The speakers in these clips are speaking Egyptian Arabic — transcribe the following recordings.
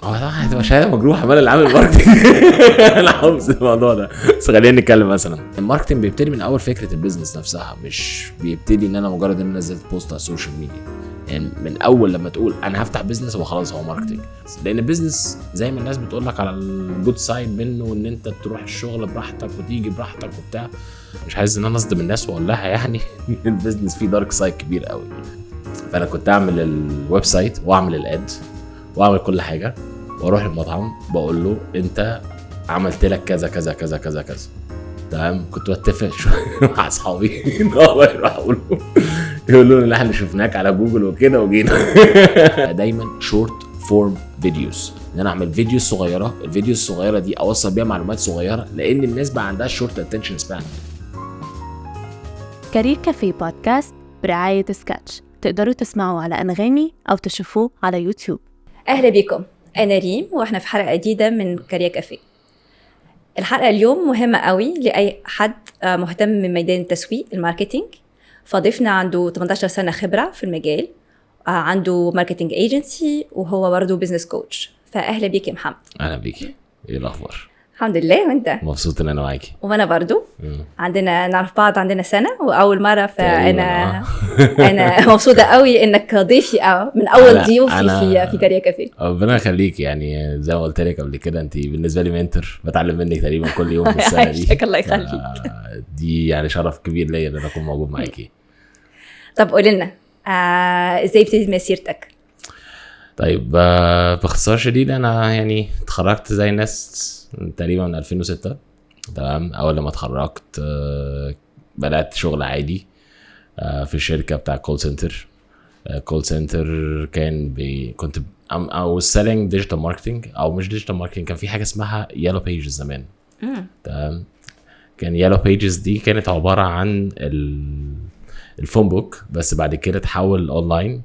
هو طبعا هتبقى شهادة مجروحة مال اللي عامل marketing. انا حافظ الموضوع ده، بس خلينا نتكلم. مثلا ال marketing بيبتدي من اول فكرة ال business نفسها، مش بيبتدي ان انا مجرد ان انا نزلت post على ال social media. يعني من اول لما تقول انا هفتح business هو خلاص هو marketing، لان ال business زي ما الناس بتقول لك على ال good side منه ان انت تروح الشغل براحتك وتيجي براحتك وبتاع. مش عايز ان انا اصدم الناس واقول لها يعني ال business فيه dark side كبير قوي. فانا كنت اعمل ال website واعمل ال ad واعمل كل حاجة واروح المطعم بقول له انت عملت لك كذا كذا كذا كذا كذا، تمام. كنت بتفق شوية مع اصحابي ان هو يروحوا يقولوا لنا احنا شفناك على جوجل وكده وجينا. دايما short form videos، ان انا اعمل فيديو صغيره، الفيديو الصغيرة دي اوصل بيها معلومات صغيرة، لان الناس بقى عندها short attention span. Career Cafe بودكاست برعاية سكاتش، تقدروا تسمعوا على أنغامي أو تشوفوه على يوتيوب. أهلا بكم، أنا ريم وإحنا في حلقة جديدة من Career Cafe. الحلقة اليوم مهمة قوي لأي حد مهتم بميدان التسويق ال marketing. فضيفنا عنده 18 سنة خبرة في المجال، عنده marketing agency وهو برضه business coach. فأهلا بيك يا محمد. اهلا بيكي، ايه الاخبار؟ الحمد لله، وانت؟ مبسوط ان انا معاكي. وانا برضو. عندنا نعرف بعض عندنا سنة واول مرة، فانا انا مبسوطة قوي انك ضيفي من اول ضيوفي في Career Cafe. ربنا يخليك، يعني زي ما قلت لك قبل كده انت بالنسبة لي mentor، بتعلم منك تقريبا كل يوم في السنة دي. الله يخليك. دي يعني شرف كبير ليا ان انا اكون موجود معاكي. طب قولي لنا ازاي ابتديت مسيرتك؟ طيب باختصار شديد انا يعني اتخرجت زي الناس تقريبا من 2006، تمام. اول لما اتخرجت بدات شغل عادي في شركة بتاع call center. call center كان كنت I was selling digital marketing، او مش digital marketing، كان في حاجة اسمها Yellow Pages زمان، تمام. كان Yellow Pages دي كانت عبارة عن ال phone book، بس بعد كده اتحول اونلاين.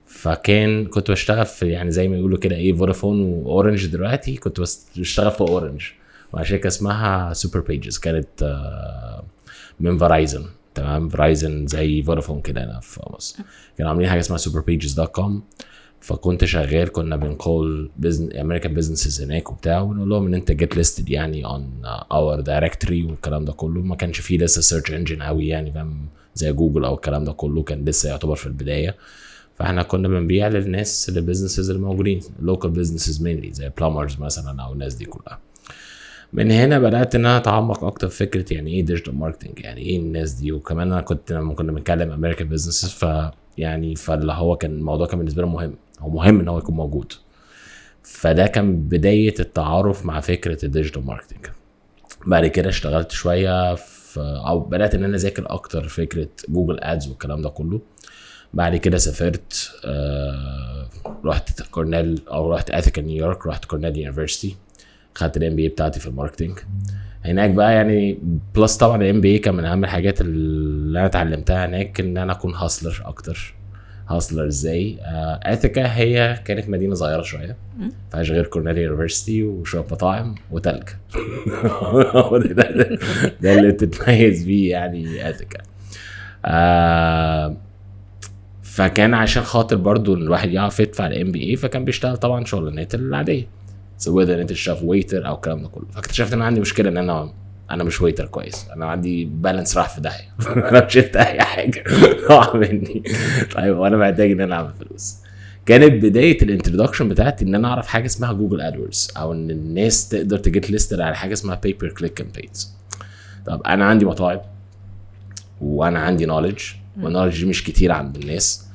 فكان كنت بشتغل في يعني زي ما يقولوا كده ايه فودافون واورنج، دلوقتي كنت بشتغل في اورنج مع شركة اسمها Super Pages، كانت من فرايزن، تمام. فرايزن زي فودافون كده هنا في مصر، كانوا عاملين حاجة اسمها superpages.com. فكنت شغال، كنا بن call American businesses هناك وبتاع، ونقول لهم ان انت get listed يعني on our directory والكلام ده كله. ما كانش فيه لسه search engine قوي يعني فاهم زي جوجل او الكلام ده كله، كان لسه يعتبر في البداية. فاحنا كنا بنبيع للناس، لل businesses الموجودين، local businesses mainly زي plumbers مثلا او الناس دي كلها. من هنا بدات ان انا اتعمق اكتر في فكرة يعني ايه digital marketing، يعني ايه الناس دي. وكمان انا كنت لما كنا بنتكلم American businesses، ف يعني فاللي هو كان الموضوع كان بالنسبة لهم مهم، هو مهم ان هو يكون موجود. فده كان بداية التعارف مع فكرة ال digital marketing. بعد كده اشتغلت شوية في او بدات ان انا اذاكر اكتر فكرة Google Ads والكلام ده كله. بعد كده سافرت، رحت كورنيل او رحت اثيكا نيويورك، رحت Cornell University، خدت ال MBA بتاعتي في ال marketing هناك بقى. يعني plus طبعا ال MBA كان من اهم الحاجات اللي انا اتعلمتها هناك ان انا اكون hustler اكتر. hustler ازاي؟ اثيكا هي كانت مدينة صغيرة شوية، فيهاش غير Cornell University وشوية مطاعم وتلج. ده اللي تتميز بيه يعني اثيكا. فكان عشان خاطر برضو ان الواحد يعرف يدفع ال MBA، فكان بيشتغل طبعا شغلانات العادية، سواء ان انت تشتغل waiter او الكلام ده كله. فاكتشفت ان انا عندي مشكلة ان انا مش waiter كويس، انا عندي balance راح في داهية. انا شلت اي حاجة ضاع مني. طيب وانا محتاج ان انا اعمل فلوس. كانت بداية ال introduction بتاعتي ان انا اعرف حاجة اسمها Google AdWords، او ان الناس تقدر ت get listed على حاجة اسمها pay per click campaigns. طب انا عندي مطاعم وانا عندي knowledge، وال knowledge دي مش كتير عند الناس.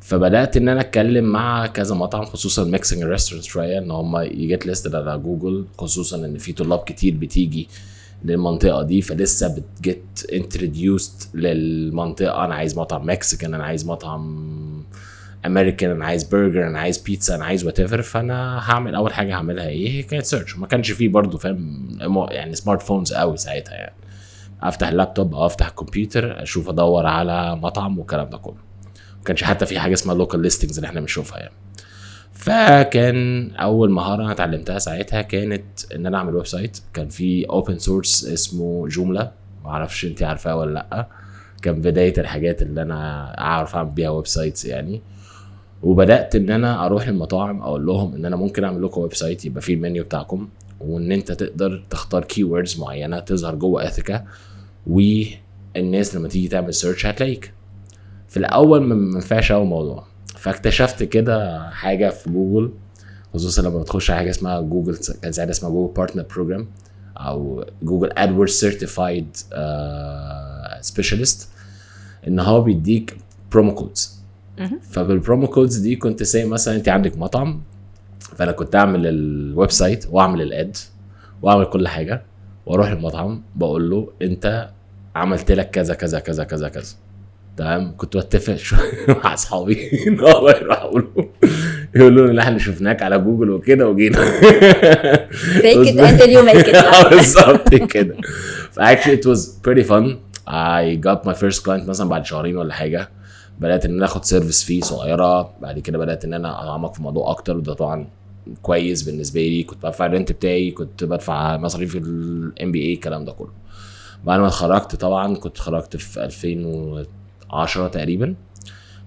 فبدات ان انا اتكلم مع كذا مطعم، خصوصا Mexican restaurants شوية، ان هم ي get listed على جوجل، خصوصا ان في طلاب كتير بتيجي للمنطقة دي فلسه بت get introduced للمنطقة. انا عايز مطعم Mexican، انا عايز مطعم امريكان، انا عايز برجر، انا عايز بيتزا، انا عايز whatever. فانا هعمل اول حاجة هعملها ايه؟ كانت search. ما كانش فيه برضه فاهم يعني smartphones قوي ساعتها، يعني افتح اللابتوب او افتح الكمبيوتر اشوف ادور على مطعم والكلام ده كله. ما كانش حتى في حاجة اسمها local listings اللي احنا بنشوفها يعني. فكان اول مهارة انا اتعلمتها ساعتها كانت ان انا اعمل website. كان في open source اسمه Joomla، ما اعرفش انت عارفاه ولا لا. كان بداية الحاجات اللي انا اعرف اعمل بيها websites يعني. وبدات ان انا اروح المطاعم اقول لهم ان انا ممكن اعمل لكم website يبقى فيه المنيو بتاعكم، وان انت تقدر تختار keywords معينة تظهر جوه اثيكا، والناس لما تيجي تعمل search هتلاقيك. في الاول ما ينفعش اول موضوع، فاكتشفت كده حاجة في جوجل، خصوصا لما بتخش على حاجة اسمها جوجل، كان ساعتها اسمها Google Partner Program او Google AdWords Certified Specialist، ان هو بيديك promo codes. فبال promo codes دي كنت say مثلا انت عندك مطعم، فانا كنت اعمل ال website واعمل ال ad واعمل كل حاجة، واروح المطعم بقول له انت عملت لك كذا كذا كذا كذا كذا، تمام. كنت بتفق شوية مع اصحابي ان هو يروحوا له يقولوا له احنا شفناك على جوجل وكده وجينا. fake it until you make it. بالظبط كده. ف actually it was pretty fun. I got my first client مثلا بعد شهرين ولا حاجة. بدات ان انا اخد service fee صغيره، بعد كده بدات ان انا اتعمق في الموضوع اكتر، وده طبعا كويس بالنسبة لي. كنت بدفع ال rent بتاعي، كنت بدفع مصاريف ال MBA، الكلام ده كله. بعد ما اتخرجت طبعا، كنت اتخرجت في 2010 تقريبا،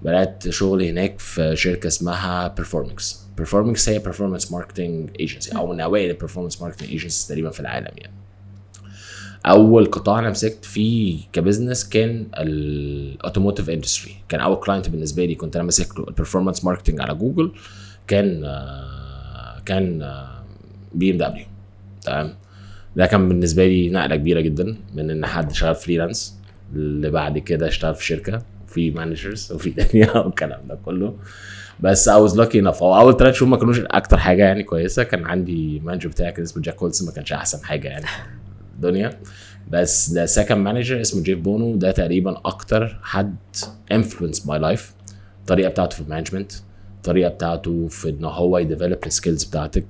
بدات شغلي هناك في شركة اسمها Performics. Performics هي performance marketing agency، او من اوائل ال performance marketing agencies تقريبا في العالم يعني. اول قطاع انا مسكت فيه ك business كان ال automotive industry، كان اول client بالنسبة لي كنت انا ماسك له ال performance marketing على جوجل، كان BMW، تمام. ده كان بالنسبة لي نقله كبيرة جدا، من ان حد شغال freelance اللي بعد كده اشتغل في شركة في managers وفي دنيا والكلام ده كله. بس I was lucky enough، هو اول 3 شهور ما كانوش اكتر حاجة يعني كويسه. كان عندي manager بتاعي كان اسمه جاك ويلسون، ما كانش احسن حاجة يعني الدنيا. بس ده second manager اسمه جيف بونو، ده تقريبا اكتر حد influence my life. الطريقة بتاعته في ال management، الطريقة بتاعته في ان هو ي develop ال skills بتاعتك،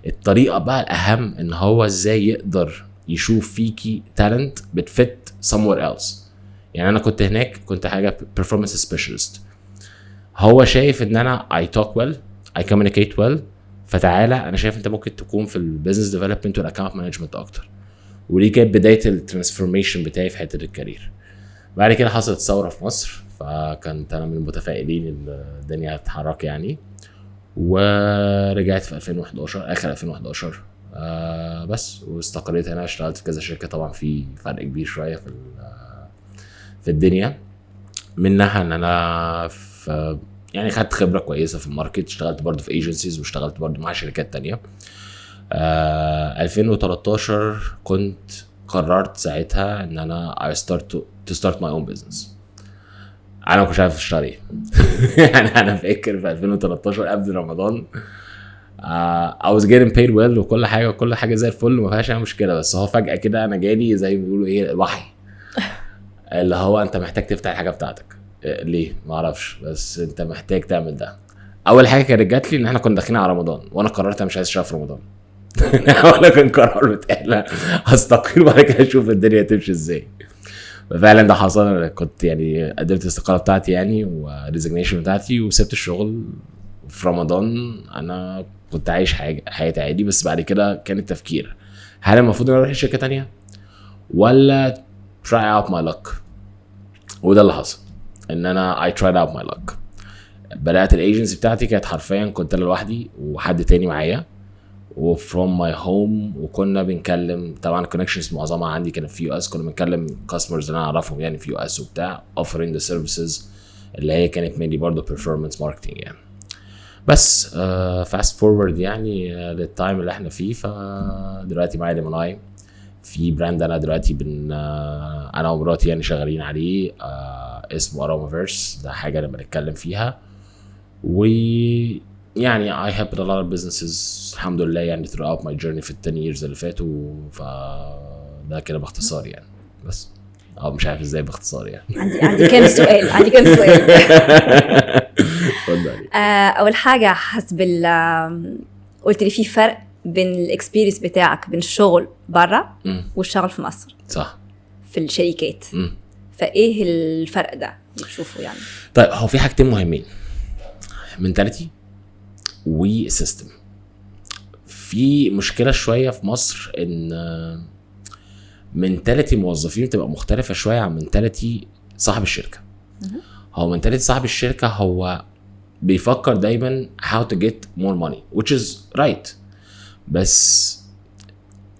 الطريقة بقى الاهم ان هو ازاي يقدر يشوف فيكي talent بت fit somewhere else. يعني انا كنت هناك كنت حاجة performance specialist، هو شايف ان انا I talk well، I communicate well، فتعالى انا شايف انت ممكن تكون في ال business development وال account management اكتر. ودي كانت بداية ال transformation بتاعي في حتة ال career. بعد كده حصلت ثورة في مصر، فكنت انا من المتفائلين ان الدنيا هتتحرك يعني، ورجعت في 2011، اخر 2011 بس، واستقريت هنا. اشتغلت في كذا شركه، طبعا في فرق كبير شوية في الدنيا، منها ان انا في يعني خدت خبره كويسة في ال market، اشتغلت برضو في agencies واشتغلت برضو مع شركات تانية. 2013 كنت قررت ساعتها ان انا I start to start my own business. انا ما كنتش عارف اشتغل ايه. يعني انا فاكر في 2013 قبل رمضان I was getting paid well وكل حاجه، وكل حاجة زي الفل وما فيهاش اي مشكله، بس هو فجاة كده انا جالي زي ما بيقولوا ايه الوحي، اللي هو انت محتاج تفتح الحاجة بتاعتك. إيه ليه؟ ما اعرفش، بس انت محتاج تعمل ده. اول حاجة كانت جات لي ان احنا كنا داخلين على رمضان، وانا قررت انا مش عايز اشتغل في رمضان. وانا كان قرار بتاعي لا، هستقيل وبعد كده اشوف الدنيا تمشي ازاي. فعلا ده حصل، انا كنت يعني قدمت الاستقالة بتاعتي يعني وال resignation بتاعتي وسبت الشغل في رمضان. انا كنت عايش حاجة حياتي عادي، بس بعد كده كان التفكير هل المفروض انا اروح شركة تانية ولا try out my luck؟ وده اللي حصل، ان انا I tried out my luck. بدات ال agency بتاعتي كانت حرفيا كنت انا لوحدي وحد تاني معايا و from my home، وكنا بنكلم طبعا connections معظمها عندي كانت في US، كنا بنكلم customers اللي انا اعرفهم يعني في US وبتاع، offering the services اللي هي كانت mainly برضه performance marketing يعني. بس fast forward يعني لل time اللي احنا فيه، فدلوقتي معايا ليموناي في brand انا دلوقتي بن آه، انا ومراتي يعني شغالين عليه، اسمه ارومافيرس، ده حاجة لما نتكلم فيها. و يعني I helped a lot of businesses الحمد لله يعني throughout my journey في ال 10 years اللي فاتوا. فده كده باختصار يعني، بس او مش عارف ازاي باختصار يعني. عندي كام سؤال، عندي كام سؤال. اتفضلي. اول حاجه، حسب قلت لي في فرق بين ال experience بتاعك بين الشغل بره والشغل في مصر في الشركات. فايه الفرق ده بتشوفه يعني؟ طيب، هو في حاجتين مهمين، mentality و system. في مشكلة شوية في مصر ان mentality الموظفين بتبقى مختلفة شوية عن mentality صاحب الشركه. هو mentality صاحب الشركة هو بيفكر دايما how to get more money، which is right، بس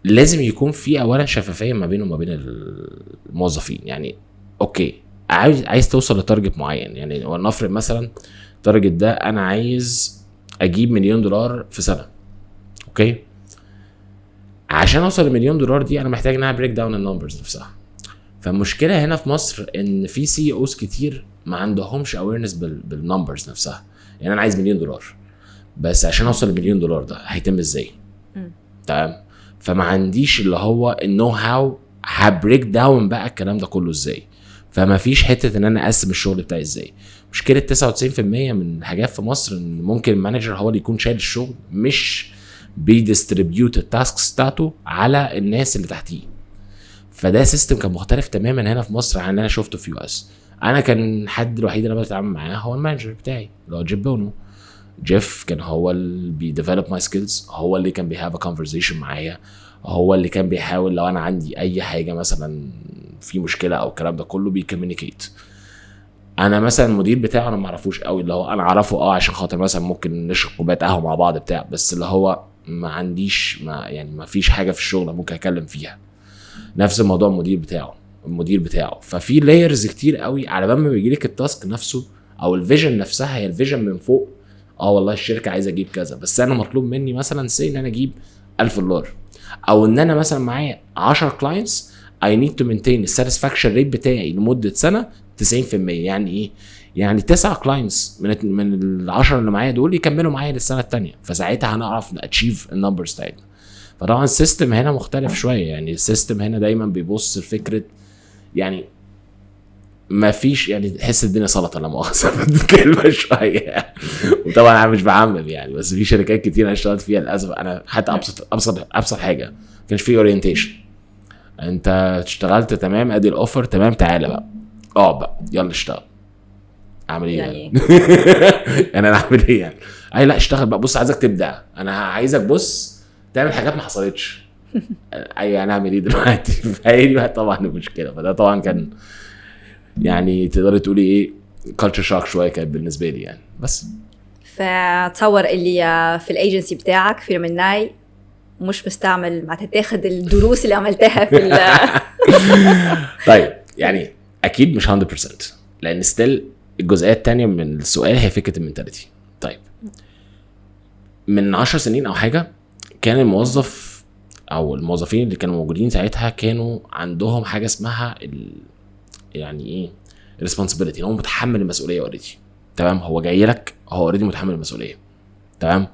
لازم يكون في اولا شفافية ما بينه وما بين الموظفين. يعني okay، عايز توصل ل target معين، يعني ولنفرض مثلا ال target ده انا عايز اجيب مليون دولار في سنه، okay، عشان اوصل لمليون دولار دي انا محتاج ان انا break down ال numbers نفسها. فالمشكلة هنا في مصر ان في CEOs كتير ما عندهمش awareness بال numbers نفسها. يعني انا عايز مليون دولار، بس عشان اوصل لمليون دولار ده هيتم ازاي؟ تمام. فما عنديش اللي هو ال know how ه break down بقى الكلام ده كله ازاي. فما فيش حتة ان انا اقسم الشغل بتاعي ازاي. مشكلة 99% من الحاجات في مصر ان ممكن ال manager هو اللي يكون شايل الشغل، مش بي distribute ال tasks بتاعته على الناس اللي تحتيه. فده system كان مختلف تماما هنا في مصر عن اللي انا شفته في US. انا كان الحد الوحيد اللي انا بتعامل معاه هو ال manager بتاعي اللي هو جيف بونو. جيف كان هو اللي بي develop my skills، هو اللي كان بي have conversation معايا، هو اللي كان بيحاول لو انا عندي اي حاجة مثلا في مشكلة او الكلام ده كله بي communicate. انا مثلا المدير بتاعه انا ما اعرفوش قوي، اللي هو انا اعرفه عشان خاطر مثلا ممكن نشرب كوباية قهوة مع بعض بتاع، بس اللي هو ما عنديش ما يعني ما فيش حاجة في الشغل ممكن اتكلم فيها. نفس الموضوع المدير بتاعه. ففي layers كتير قوي على بال ما بيجي لك ال task نفسه او ال vision نفسها. هي ال vision من فوق، والله الشركة عايزه اجيب كذا، بس انا مطلوب مني مثلا say ان انا اجيب 1000 دولار، او ان انا مثلا معايا 10 clients I need to maintain ال satisfaction rate بتاعي لمدة سنة 90%. يعني ايه؟ يعني 9 clients من ال 10 اللي معايا دول يكملوا معايا للسنة الثانيه، فساعتها هنعرف ن achieve ال numbers بتاعتنا. فطبعا ال system هنا مختلف شويه، يعني ال system هنا دايما بيبص لفكرة يعني ما فيش، يعني تحس الدنيا سلطة لا مؤاخذة في الكلمة شويه. وطبعا انا مش بعمم يعني، بس في شركات كتير انا اشتغلت فيها للاسف انا حتى ابسط ابسط ابسط حاجة ما كانش في orientation. انت اشتغلت تمام، ادي ال offer تمام، تعالى بقى اقعد بقى يلا اشتغل. اعمل ايه يعني؟ يعني انا اعمل ايه يعني؟ اي لا اشتغل بقى، بص عايزك تبدع، انا عايزك بص تعمل حاجات ما حصلتش. ايوه انا اعمل ايه دلوقتي؟ فهي دي بقى طبعا المشكله. فده طبعا كان يعني تقدري تقولي ايه culture shock شوية كانت بالنسبة لي يعني بس. فتصور اللي في ال agency بتاعك في مناي مش مستعمل معناتها تاخذ الدروس اللي عملتها في طيب يعني اكيد مش 100%، لان still الجزئية الثانية من السؤال هي فكرة ال mentality. طيب من 10 سنين او حاجة كان الموظف او الموظفين اللي كانوا موجودين ساعتها كانوا عندهم حاجة اسمها يعني ايه responsibility، هو متحمل المسؤولية already، تمام؟ هو جاي لك هو already متحمل المسؤوليه، تمام؟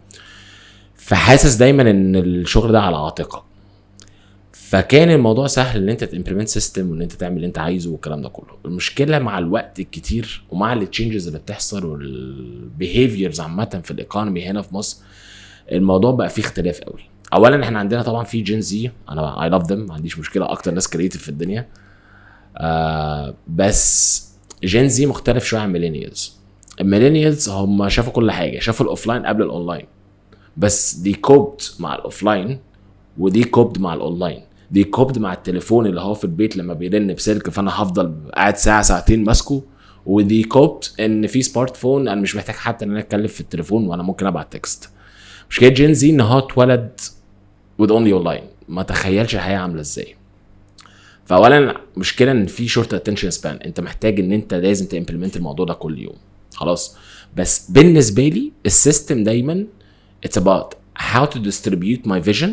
فحاسس دايما ان الشغل ده على عاتقك، فكان الموضوع سهل ان انت ت implement system وان انت تعمل اللي انت عايزه والكلام ده كله. المشكلة مع الوقت الكتير ومع ال changes اللي بتحصل وال behaviors عامة في ال economy هنا في مصر، الموضوع بقى فيه اختلاف قوي. اولا احنا عندنا طبعا في Gen Z، انا I love them، ما عنديش مشكله، اكتر ناس creative في الدنيا، بس Gen Z مختلف شوية عن millennials. ال millennials هم شافوا كل حاجه، شافوا ال offline قبل الاونلاين، بس they coped مع ال offline و they coped مع ال online، they coped مع التليفون اللي هو في البيت لما بيرن بسلك فانا هفضل قاعد ساعة ساعتين ماسكه، و they coped ان في smartphone انا مش محتاج حتى ان انا اتكلم في التليفون وانا ممكن ابعت text. مشكلة Gen Z ان هو اتولد with only online، ما تخيلش الحياة عامله ازاي. فاولا مشكلة ان في short attention span، انت محتاج ان انت لازم ت implement الموضوع ده كل يوم خلاص. بس بالنسبة لي ال system دايما it's about how to distribute my vision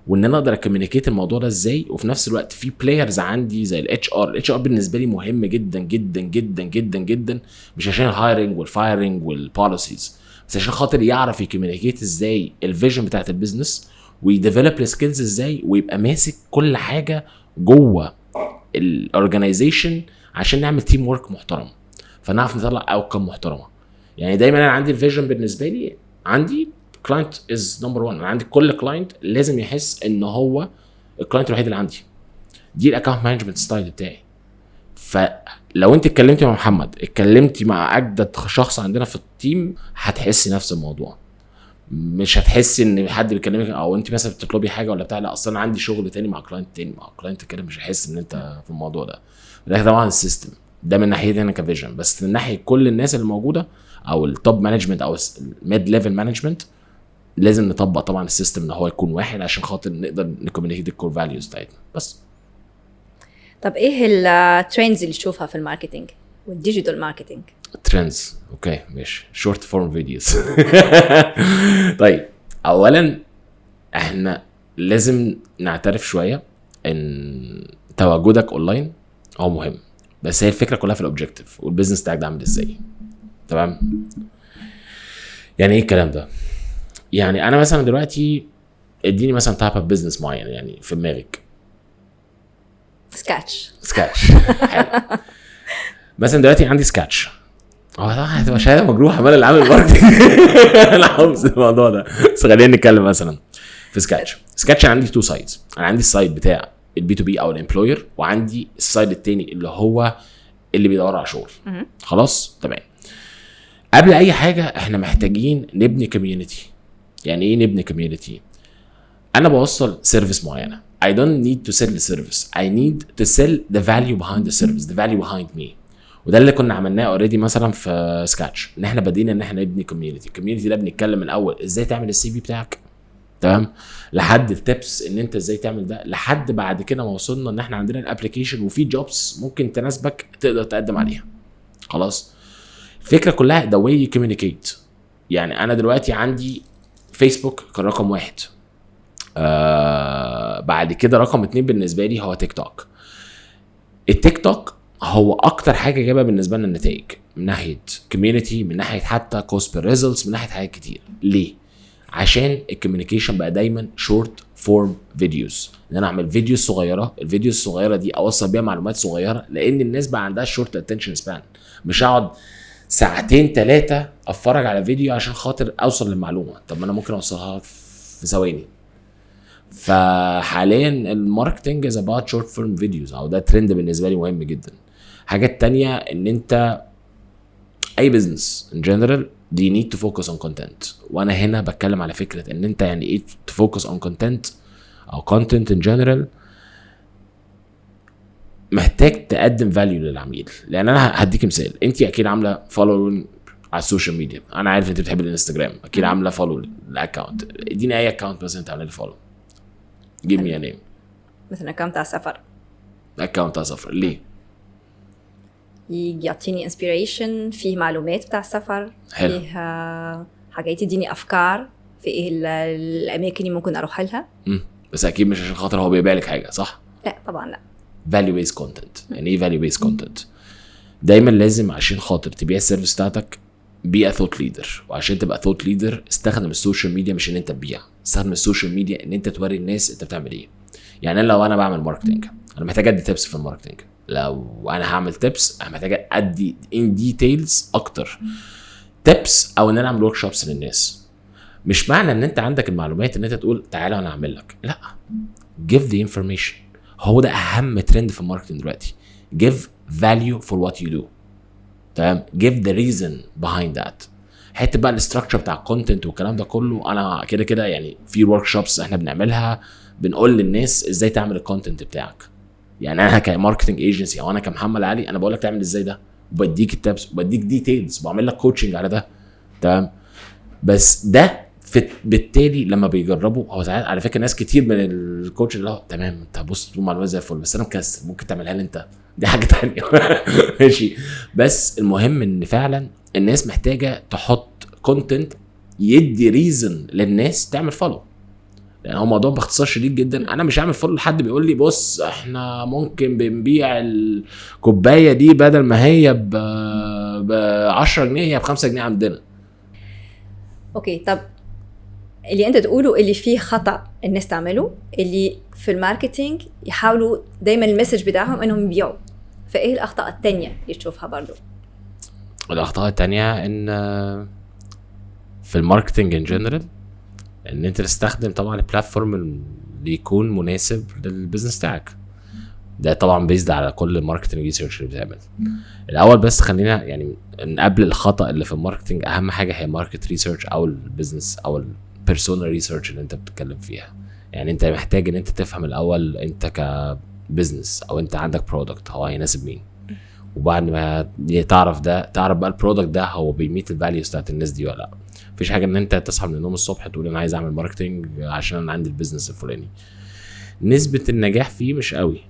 وان انا اقدر ا communicate الموضوع ده ازاي، وفي نفس الوقت في players عندي زي ال HR. ال HR بالنسبة لي مهم جدا جدا جدا جدا جدا، مش عشان ال hiring وال firing وال policies، بس عشان خاطر يعرف ي communicate ازاي ال vision بتاعت ال business وي develop ال skills ازاي ويبقى ماسك كل حاجة جوه ال organization عشان نعمل team work محترم فنعرف نطلع outcome محترمه. يعني دايما انا عندي ال vision، بالنسبة لي عندي client is number 1. انا عندي كل client لازم يحس ان هو ال client الوحيد اللي عندي. دي ال account management style بتاعي. فلو انت اتكلمتي مع محمد، اتكلمتي مع اجدد شخص عندنا في ال team، هتحسي نفس الموضوع. مش هتحسي ان حد بيكلمك او انت مثلا بتطلبي حاجة ولا بتاع، لا اصل انا عندي شغل تاني مع client تاني مع client كده، مش هحس ان انت في الموضوع ده. ده طبعا ال system ده من ناحيتي انا ك vision، بس من ناحية كل الناس اللي موجودة او ال top management او ال mid level management، لازم نطبق طبعا ال system ان هو يكون واحد عشان خاطر نقدر ن communicate ال core values بتاعتنا بس. طب ايه ال trends اللي تشوفها في ال marketing وال digital marketing؟ trends، okay ماشي، short form videos. طيب، اولا احنا لازم نعترف شوية ان تواجدك اونلاين هو مهم، بس هي الفكرة كلها في ال objective وال business بتاعك ده عامل ازاي. تمام؟ يعني ايه الكلام ده؟ يعني انا مثلا دلوقتي اديني مثلا type of business معين يعني في دماغك. سكاتش. سكاتش، حلو. مثلا دلوقتي عندي سكاتش، هو طبعا هتبقى شهادة مجروحة مال اللي عامل marketing، انا حافظ الموضوع ده، بس خلينا نتكلم مثلا في سكاتش. سكاتش عندي two sides، انا عندي ال side بتاع ال B2B او ال employer، وعندي ال side التاني اللي هو اللي بيدور على شغل. خلاص تمام. قبل اي حاجة احنا محتاجين نبني community. يعني ايه نبني community؟ انا بوصل service معينه، I don't need to sell the service، I need to sell the value behind the service، the value behind me. وده اللي كنا عملناه already مثلا في سكاتش، ان احنا بدينا ان احنا نبني community. ال community ده بنتكلم من الاول ازاي تعمل ال CV بتاعك، تمام، لحد ال tips ان انت ازاي تعمل ده، لحد بعد كده ما وصلنا ان احنا عندنا ال application وفي jobs ممكن تناسبك تقدر تقدم عليها. خلاص، الفكرة كلها the way you communicate. يعني انا دلوقتي عندي فيسبوك كان رقم واحد، بعد كده رقم اتنين بالنسبة لي هو تيك توك. التيك توك هو اكتر حاجة جايبه بالنسبة لنا النتائج من ناحية community، من ناحية حتى cost per results، من ناحية حاجات كتير. ليه؟ عشان ال communication بقى دايما short form videos، ان انا اعمل فيديو صغيره، الفيديو الصغيرة دي اوصل بيها معلومات صغيره، لان الناس بقى عندها short attention span. مش هقعد ساعتين ثلاثة اتفرج على فيديو عشان خاطر اوصل للمعلومه، طب ما انا ممكن اوصلها في ثواني. فحاليا ال marketing is about short form videos، او ده ترند بالنسبة لي مهم جدا. حاجة تانية ان انت اي business in general they need to focus on content. وانا هنا بتكلم على فكرة ان انت يعني ايه ت focus on content او content in general. محتاج تقدم value للعميل. لان انا هديك مثال، انت اكيد عامله follow على ال social media، انا عارف انت بتحب الانستجرام، اكيد عامله follow لل account. اديني اي account مثلا انت عامله follow، give me a name. مثلا account على السفر. account على سفر، ليه؟ يعطيني inspiration، فيه معلومات بتاع السفر. حلو. فيه حاجات يديني افكار في ايه الاماكن اللي ممكن اروح لها. بس اكيد مش عشان خاطر هو بيبيع لك حاجه، صح؟ لا طبعا لا. value based content. يعني ايه value based content؟ دايما لازم عشان خاطر تبيع ال service بتاعتك be a thought leader، وعشان تبقى thought leader استخدم ال social media، مش ان انت تبيع، استخدم ال social media ان انت توري الناس انت بتعمل ايه. يعني انا لو انا بعمل marketing انا محتاج ادي tips في ال marketing. لو انا هعمل tips انا محتاج ادي in details اكتر tips، او ان انا اعمل workshops للناس. مش معنى ان انت عندك المعلومات ان انت تقول تعالى انا اعمل لك، لا، give the information. هو ده اهم ترند في ال marketing دلوقتي، give value for what you do، تمام، give the reason behind that. حتة بقى ال structure بتاع ال content والكلام ده كله، انا كده كده يعني في workshops احنا بنعملها بنقول للناس ازاي تعمل ال content بتاعك. يعني انا ك marketing agency او انا كمحمد علي انا بقول لك تعمل ازاي ده، وبديك ال tips وبديك details، بعمل لك coaching على ده، تمام. بس ده بالتالي لما بيجربوا، هو ساعات على فكرة ناس كتير من ال coach اللي هو تمام انت بص تقول معلومات زي الفل بس انا مكسل، ممكن تعملها لي انت؟ دي حاجة تانية، ماشي. بس المهم ان فعلا الناس محتاجه تحط content يدي reason للناس تعمل follow، لان هو موضوع باختصار شديد جدا، انا مش هعمل follow لحد بيقول لي بص احنا ممكن بنبيع الكوباية دي بدل ما هي ب 10 جنيه هي ب 5 جنيه عندنا. okay، طب اللي انت تقوله اللي فيه خطا الناس تعمله، اللي في ال marketing يحاولوا دايما ال message بتاعهم انهم يبيعوا، فايه الاخطاء التانية اللي تشوفها برضو؟ الاخطاء التانية ان في ال marketing in general ان انت تستخدم طبعا ال platform اللي يكون مناسب لل business بتاعك. ده طبعا based على كل ال marketing research اللي بتعمل الاول. بس خلينا يعني ان قبل الخطا اللي في ال marketing اهم حاجة هي market research او ال business او ال persona research اللي انت بتتكلم فيها. يعني انت محتاج ان انت تفهم الاول انت ك business او انت عندك product هو هيناسب مين. وبعد ما تعرف ده تعرف بقى ال product ده هو بي meet ال values بتاعت الناس دي ولا لا. مفيش حاجة ان انت تصحى من النوم الصبح تقول انا عايز اعمل marketing عشان انا عندي ال business الفلاني. نسبه النجاح فيه مش قوي،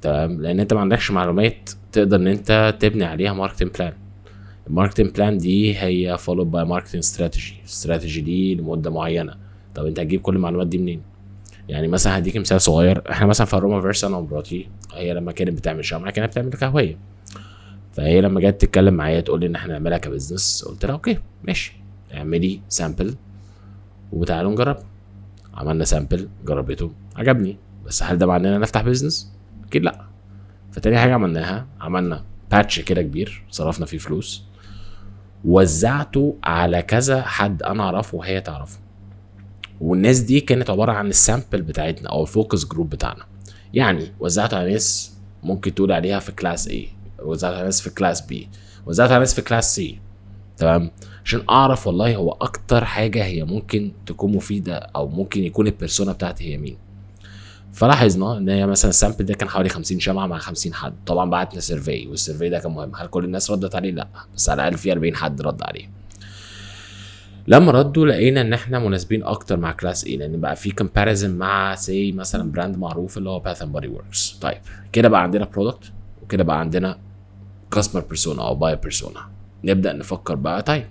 تمام، لان انت ما عندكش معلومات تقدر ان انت تبني عليها marketing plan. ال marketing plan دي هي followed by marketing strategy. strategy دي لمدة معينة. طب انت هتجيب كل المعلومات دي منين؟ يعني مثلا هديك مثال صغير، احنا مثلا في اروما فيرس انا ومراتي، هي لما كانت بتعمل شمعة كانت بتعمل كهواية، فهي لما جت تتكلم معايا تقول لي ان احنا نعملها ك business، قلت لها okay ماشي، اعملي sample وتعالوا نجرب. عملنا sample، جربته، عجبني، بس هل ده معناه ان نفتح business؟ اكيد لا. فتاني حاجة عملناها، عملنا batch كده كبير صرفنا فيه فلوس، وزعته على كذا حد انا اعرفه وهي تعرفه، والناس دي كانت عبارة عن ال sample بتاعتنا او ال focus group بتاعنا. يعني وزعته على ناس ممكن تقول عليها في class A، وزعته على ناس في class B، وزعته على ناس في class C، تمام، عشان اعرف والله هو اكتر حاجة هي ممكن تكون مفيدة او ممكن يكون ال persona بتاعتي هي مين. فلاحظنا ان هي مثلا ال sample ده كان حوالي 50 شمعة مع 50 حد. طبعا بعتنا survey، وال survey ده كان مهم. هل كل الناس ردت عليه؟ لا، بس على الاقل في 40 حد رد عليه. لما ردوا لقينا ان احنا مناسبين اكتر مع class A، لان بقى في comparison مع say مثلا brand معروف اللي هو Bath and Body Works. طيب كده بقى عندنا product، وكده بقى عندنا customer persona او buyer persona. نبدا نفكر بقى، طيب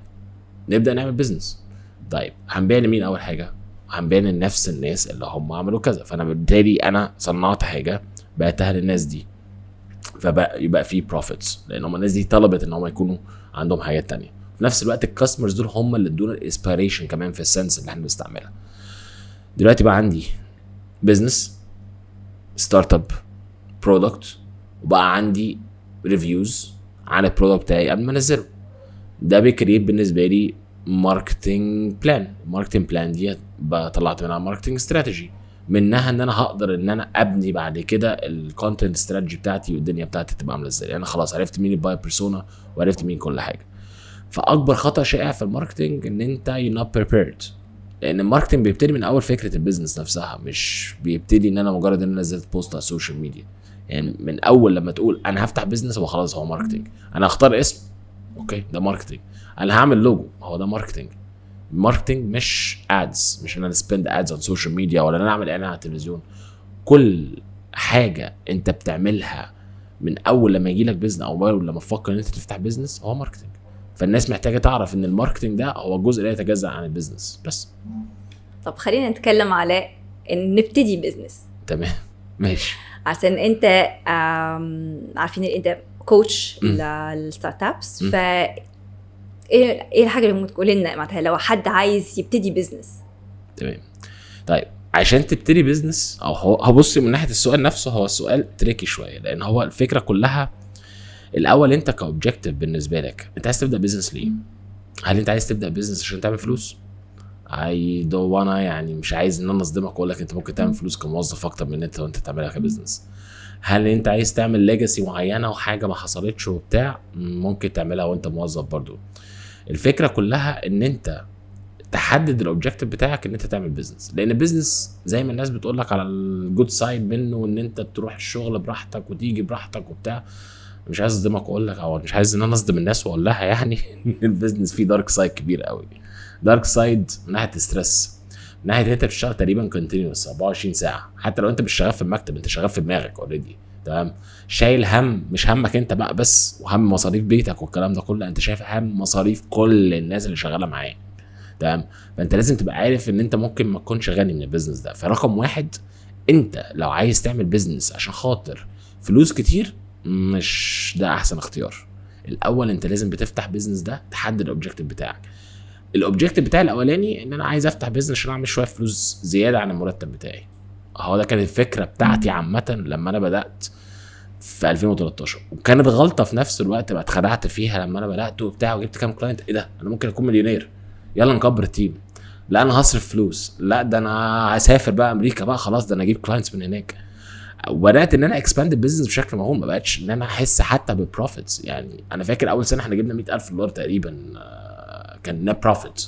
نبدا نعمل business. طيب هنبيع لمين؟ اول حاجة هنبيع لنفس الناس اللي هم عملوا كذا، فانا بالتالي انا صنعت حاجة بعتها للناس دي، فبقى يبقى في profits، لان هم الناس دي طلبت ان هم يكونوا عندهم حاجات تانية. في نفس الوقت ال customers دول هم اللي ادونا ال inspiration كمان في ال scents اللي احنا بنستعملها. دلوقتي بقى عندي business startup product، وبقى عندي reviews عن ال product بتاعي قبل ما انزله. ده بي create بالنسبة لي marketing plan. ال marketing plan دي طلعت منها marketing strategy، منها ان انا هقدر ان انا ابني بعد كده ال content strategy بتاعتي والدنيا بتاعتي تبقى عامله ازاي، لان خلاص عرفت مين ال buyer persona وعرفت مين كل حاجة. فاكبر خطا شائع في ال marketing ان انت you're not prepared، لان ال marketing بيبتدي من اول فكرة ال business نفسها، مش بيبتدي ان انا مجرد ان انا نزلت post على ال social media. يعني من اول لما تقول انا هفتح business هو خلاص هو marketing. انا هختار اسم، okay ده marketing. انا هعمل لوجو، هو ده marketing. marketing مش ads، مش ان انا spend ads on social media ولا ان انا اعمل اعلان على التلفزيون. كل حاجة انت بتعملها من اول لما يجي لك business او اول لما تفكر ان انت تفتح business هو marketing. فالناس محتاجه تعرف ان ال marketing ده هو جزء لا يتجزا عن ال business بس. طب خلينا نتكلم على ان نبتدي business. تمام ماشي. عشان انت عارفين ان انت coach لل startups، ف ايه الحاجة اللي ممكن تقول لنا معناتها لو حد عايز يبتدي business؟ تمام. طيب عشان تبتدي business، او هو هبص من ناحية السؤال نفسه، هو السؤال tricky شوية، لان هو الفكرة كلها الاول انت ك objective بالنسبة لك انت عايز تبدا business ليه؟ هل انت عايز تبدا business عشان تعمل فلوس؟ I don't wanna، يعني مش عايز ان انا اصدمك واقول لك انت ممكن تعمل فلوس كموظف اكتر من انت وانت تعملها ك business. هل انت عايز تعمل legacy معينة وحاجه ما حصلتش وبتاع؟ ممكن تعملها وانت موظف برضو. الفكرة كلها ان انت تحدد ال objective بتاعك ان انت تعمل business، لان ال business زي ما الناس بتقول لك على ال good side منه ان انت تروح الشغل براحتك وتيجي براحتك وبتاع. مش عايز اصدمك واقول لك، او مش عايز ان انا اصدم الناس واقول لها يعني ان ال business فيه dark side كبير قوي. dark side من ناحية stress، من ناحية ان انت بتشتغل تقريبا continuous 24 ساعة، حتى لو انت مش شغال في المكتب انت شغال في دماغك already، تمام؟ شايل هم، مش همك انت بقى بس وهم مصاريف بيتك والكلام ده كله، انت شايف هم مصاريف كل الناس اللي شغالة معاك، تمام؟ فانت لازم تبقى عارف ان انت ممكن ما تكونش غني من ال business ده. فرقم واحد، انت لو عايز تعمل business عشان خاطر فلوس كتير مش ده احسن اختيار. الاول انت لازم بتفتح business ده تحدد ال objective بتاعك. ال objective بتاعي الاولاني ان انا عايز افتح business عشان اعمل شوية فلوس زيادة عن المرتب بتاعي. هو ده كانت الفكرة بتاعتي عامة لما انا بدات في 2013، وكانت غلطه في نفس الوقت بقى اتخدعت فيها لما انا بدات وبتاع وجبت كام client، ايه ده انا ممكن اكون مليونير، يلا نكبر ال team، لا انا هصرف فلوس، لا ده انا هسافر بقى امريكا بقى خلاص ده انا اجيب clients من هناك. وبدات ان انا expand ال business بشكل مهول، ما بقتش ان انا احس حتى بال profits. يعني انا فاكر اول سنة احنا جبنا $100,000 تقريبا، كان net profit.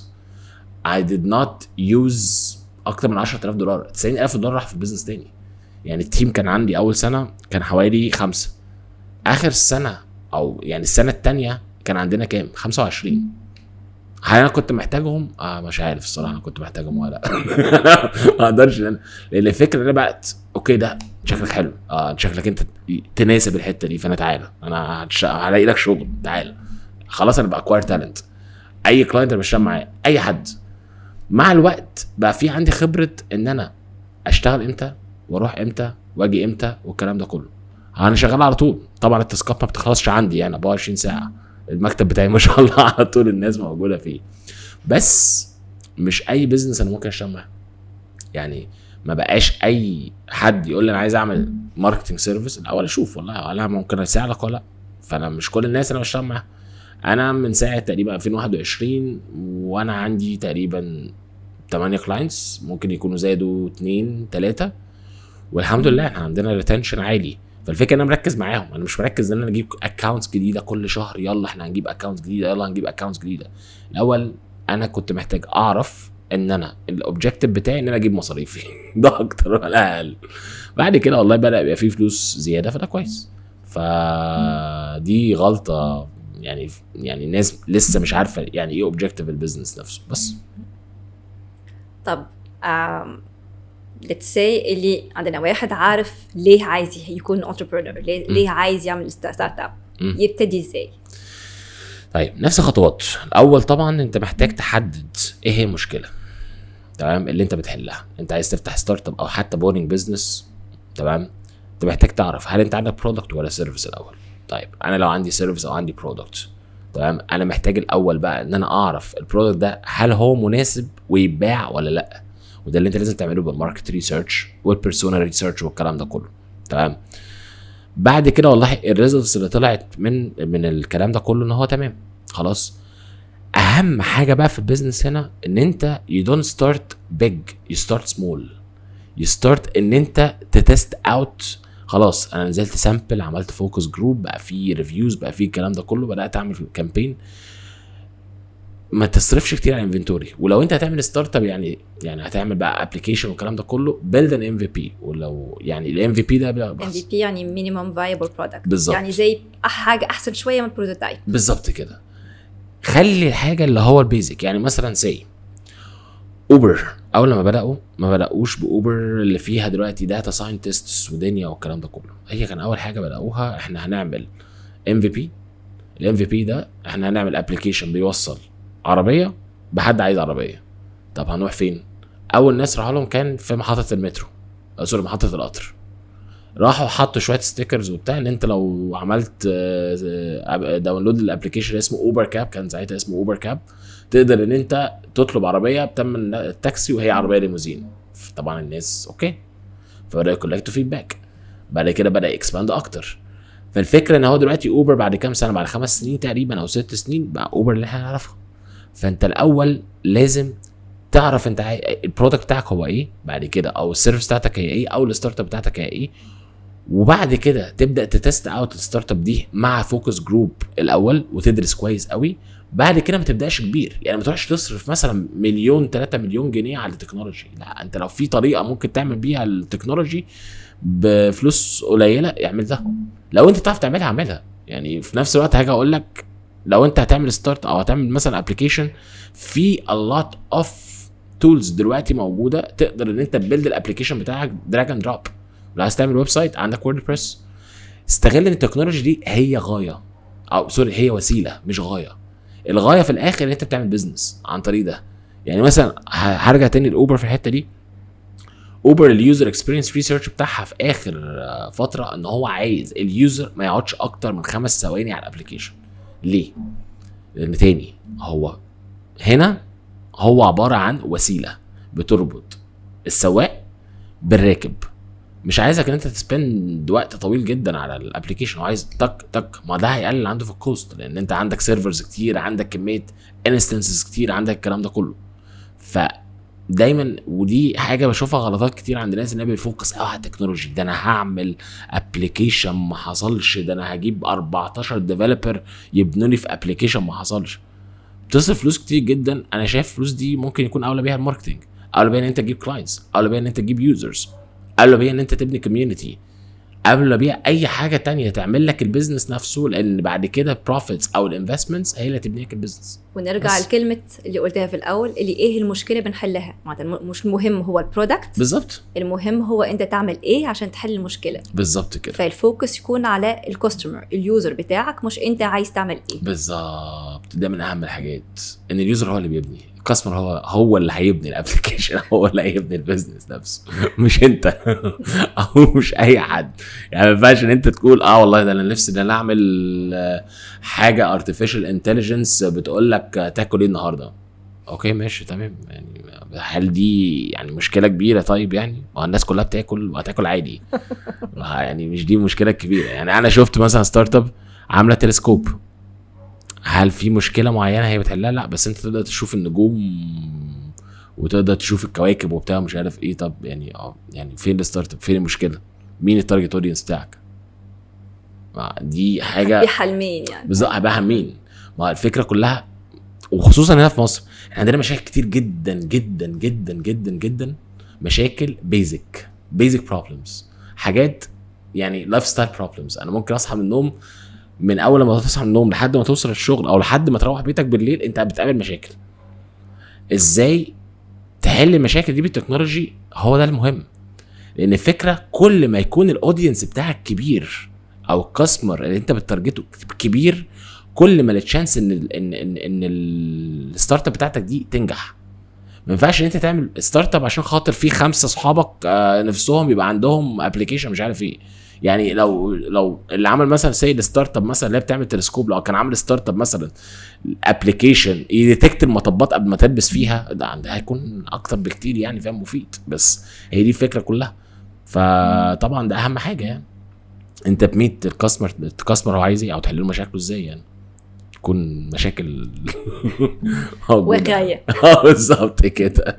I did not use اكتر من $10,000، $90,000 راح في ال business تاني. يعني ال team كان عندي اول سنة كان حوالي 5، اخر سنة او يعني السنة الثانية كان عندنا كام؟ 25. هل انا كنت محتاجهم؟ مش عارف الصراحة انا كنت محتاجهم ولا لا. ما اقدرش، لان الفكرة ان انا بقت okay ده شكلك حلو، شكلك انت تناسب الحتة دي، فانا تعالى انا هلاقي لك شغل، تعالى خلاص انا ب acquire talent. اي client انا بشتغل معاه، اي حد، مع الوقت بقى في عندي خبره ان انا اشتغل امتى واروح امتى واجي امتى والكلام ده كله. انا شغال على طول طبعا، ال task ات ما بتخلصش عندي، يعني 24 ساعة المكتب بتاعي ما شاء الله على طول الناس موجودة فيه. بس مش اي business انا ممكن اشتغل معاه، يعني ما بقاش اي حد يقول لي انا عايز اعمل marketing service الاول اشوف والله انا ممكن اساعدك ولا لا. فانا مش كل الناس انا بشتغل معاها. انا من ساعة تقريبا 2021 وانا عندي تقريبا 8 clients، ممكن يكونوا زادوا 2 3، والحمد لله احنا عندنا retention عالي. فالفكرة ان انا مركز معاهم، انا مش مركز ان انا اجيب accounts جديدة كل شهر، يلا احنا هنجيب accounts جديدة، يلا هنجيب accounts جديدة. الاول انا كنت محتاج اعرف ان انا ال objective بتاعي ان انا اجيب مصاريفي ده اكتر ولا اقل. بعد كده والله بدا يبقى فيه فلوس زيادة، فده كويس. فدي غلطه يعني الناس لسه مش عارفه يعني ايه objective ال business نفسه. بس طب let's say اللي عندنا واحد عارف ليه عايز يكون entrepreneur، ليه عايز يعمل startup، يبتدي ازاي؟ طيب نفس الخطوات. الاول طبعا انت محتاج تحدد ايه هي المشكلة، تمام، اللي انت بتحلها. انت عايز تفتح startup او حتى boring business، تمام، انت محتاج تعرف هل انت عندك product ولا service الاول. طيب انا لو عندي service او عندي product، تمام، انا محتاج الاول بقى ان انا اعرف ال product ده هل هو مناسب ويتباع ولا لا، وده اللي انت لازم تعمله بال market research وال persona research والكلام ده كله، تمام. بعد كده والله ال results اللي طلعت من الكلام ده كله ان هو تمام خلاص. اهم حاجة بقى في ال business هنا ان انت you don't start big، you start small. you start ان انت ت test out. خلاص انا نزلت sample، عملت focus group، بقى في reviews، بقى في الكلام ده كله، بدات اعمل campaign. ما تصرفش كتير على inventory. ولو انت هتعمل startup يعني هتعمل بقى application والكلام ده كله، build an MVP. ولو يعني ال MVP ده MVP يعني minimum viable product، بالظبط، يعني زي حاجة احسن شوية من ال prototype بالظبط كده. خلي الحاجة اللي هو ال basic. يعني مثلا say اوبر، اول لما بداوا ما بداوش باوبر اللي فيها دلوقتي data scientists ودنيا والكلام ده كله. هي كان اول حاجة بداوها احنا هنعمل MVP. ال MVP ده احنا هنعمل application بيوصل عربية بحد عايز عربية. طب هنروح فين؟ اول ناس راحوا لهم كان في محطة المترو، sorry محطة القطر. راحوا حطوا شوية stickers وبتاع ان انت لو عملت download لل application اسمه اوبر كاب، كان ساعتها اسمه اوبر كاب، تقدر ان انت تطلب عربية بتمن التاكسي وهي عربية ليموزين. طبعا الناس okay، فبدا ي collect وا feedback. بعد كده بدا ي expand اكتر. فالفكرة ان هو دلوقتي اوبر بعد كام سنة، بعد 5 سنين تقريبا او 6 سنين، بقى اوبر اللي احنا نعرفها. فانت الاول لازم تعرف انت ال product بتاعك هو ايه، بعد كده او ال service بتاعتك هي ايه، او ال startup بتاعتك هي ايه، وبعد كده تبدا ت test out ال startup دي مع focus group الاول وتدرس كويس قوي. بعد كده ما تبداش كبير، يعني ما تروحش تصرف مثلا مليون 3 مليون جنيه على ال technology. لا، انت لو في طريقه ممكن تعمل بيها ال technology بفلوس قليله اعمل ده. لو انت تعرف تعملها اعملها. يعني في نفس الوقت هاجي اقول لك لو انت هتعمل start او هتعمل مثلا application، في a lot of tools دلوقتي موجودة تقدر ان انت ت build ال application بتاعك drag and drop. لو عايز تعمل website عندك WordPress. استغل ان ال technology دي هي غاية، او sorry هي وسيلة مش غاية. الغاية في الاخر ان انت بتعمل business عن طريق ده. يعني مثلا هرجع تاني لاوبر في الحتة دي. اوبر ال user experience research بتاعها في اخر فترة ان هو عايز ال user ما يقعدش اكتر من 5 ثواني على ال application. ليه؟ لان تاني هو هنا هو عبارة عن وسيلة بتربط السواق بالراكب. مش عايزك ان انت ت spend وقت طويل جدا على ال application، وعايز تك تك، ما ده هيقلل عنده في ال cost، لان انت عندك servers كتير، عندك كمية instances كتير، عندك الكلام ده كله. فدايما ودي حاجة بشوفها غلطات كتير عند الناس، ان هي بي focus قوي على ال technology. ده انا هعمل application ما حصلش، ده انا هجيب 14 developer يبنوا لي في application ما حصلش. بتصرف فلوس كتير جدا. انا شايف الفلوس دي ممكن يكون اولى بيها ال marketing، اولى بيها ان انت تجيب clients، اولى بيها ان انت تجيب users، اولى بيها ان انت تبني community، قبل ما ابيع اي حاجة تانية تعمل لك ال business نفسه، لان بعد كده profits او ال investments هي اللي تبني لك ال business. ونرجع بس. لكلمة اللي قلتها في الاول، اللي ايه المشكلة بنحلها. معناتها مش المهم هو ال product. بالظبط. المهم هو انت تعمل ايه عشان تحل المشكله. بالظبط كده. فال focus يكون على ال customer، ال user بتاعك، مش انت عايز تعمل ايه. بالظبط، ده من اهم الحاجات، ان ال user هو اللي بيبني، ال customer هو اللي هيبني ال application، هو اللي هيبني ال business نفسه، مش انت او مش اي حد. يعني ما ينفعش ان انت تقول والله ده انا نفسي ان انا اعمل حاجة artificial intelligence بتقول لك تاكل ايه النهارده. okay ماشي تمام، يعني هل دي يعني مشكلة كبيره؟ طيب يعني ما الناس كلها بتاكل وهتاكل عادي، يعني مش دي مشكلة كبيره. يعني انا شفت مثلا startup عامله تلسكوب، هل في مشكلة معينة هي بتحلها؟ لا، بس انت تقدر تشوف النجوم وتقدر تشوف الكواكب وبتاع مش عارف ايه. طب يعني يعني فين ال startup؟ فين المشكلة؟ مين ال target audience بتاعك؟ ما دي حاجة هتبيعها لمين يعني؟ بالظبط، هبيعها مين؟ ما الفكرة كلها، وخصوصا هنا في مصر احنا عندنا مشاكل كتير جدا جدا جدا جدا جدا، مشاكل basic problems، حاجات يعني lifestyle problems. انا ممكن اصحى من النوم، من اول ما تصحى من النوم لحد ما توصل الشغل او لحد ما تروح بيتك بالليل انت بتقابل مشاكل. ازاي تحل المشاكل دي بال technology؟ هو ده المهم. لان الفكرة كل ما يكون ال audience بتاعك كبير او ال customer اللي انت بت target ه كبير، كل ما ال chance ان ال ان ان ان ال startup بتاعتك دي تنجح. ما ينفعش ان انت تعمل startup عشان خاطر في 5 اصحابك نفسهم يبقى عندهم application مش عارف ايه. يعني لو اللي عمل مثلا say ال startup مثلا اللي هي بتعمل تلسكوب، لو كان عامل startup مثلا application ي detect المطبات قبل ما تلبس فيها، ده عندها هيكون اكتر بكتير يعني، فاهم، مفيد. بس هي دي الفكرة كلها. فطبعا ده اهم حاجه، يعني انت ب meet ال customer، ال customer هو عايز ايه او تحل له مشاكله ازاي، يعني تكون مشاكل موجودة. واقعيه. بالظبط كده،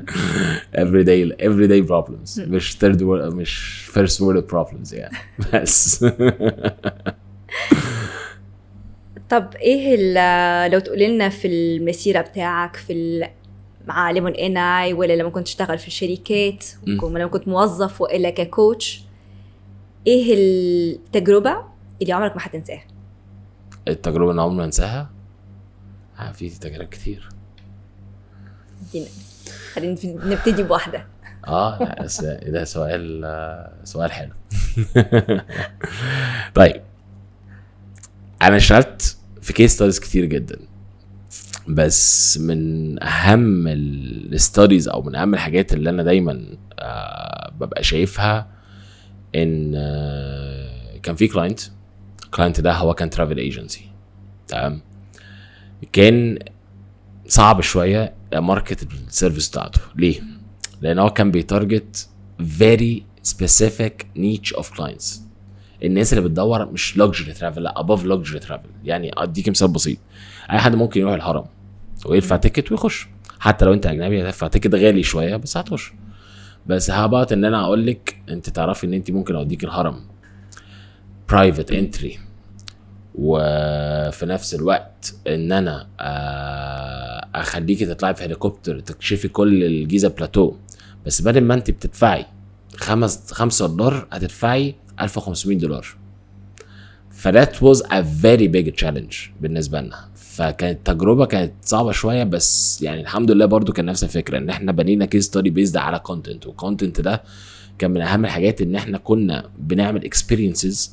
everyday problems، مش third world، مش first world problems يعني. بس طب ايه لو تقولي لنا في المسيرة بتاعك في مع ليمون ان اي، ولا لما كنت تشتغل في الشركات، لما كنت موظف، والا ك coach، ايه التجربة اللي عمرك ما هتنساها؟ التجربة اللي عمري ما انساها؟ في تجارب كتير. خلينا نبتدي بواحدة. لا، بس ده سؤال حلو. طيب انا اشتغلت في case studies كتير جدا، بس من اهم ال studies او من اهم الحاجات اللي انا دايما ببقى شايفها ان كان في client. ال client ده هو كان travel agency، تمام. كان صعب شوية market ال service بتاعته. ليه؟ لان هو كان بي target very specific niche of clients، الناس اللي بتدور مش luxury travel، لا above luxury travel. يعني اديك مثال بسيط، اي حد ممكن يروح الهرم ويدفع ticket ويخش، حتى لو انت اجنبي هتدفع ticket غالي شوية بس هتخش. بس how about ان انا اقول لك انت تعرفي ان انت ممكن اوديك الهرم private entry، وفي نفس الوقت ان انا اخليكي تطلعي في هليكوبتر تكشفي كل الجيزة بلاتو، بس بدل ما انت بتدفعي $5 هتدفعي $1500. ف that was a very big challenge بالنسبة لنا. فكانت تجربه كانت صعبة شوية، بس يعني الحمد لله برضو كان نفس الفكرة ان احنا بنينا case study based على content، وال content ده كان من اهم الحاجات ان احنا كنا بنعمل experiences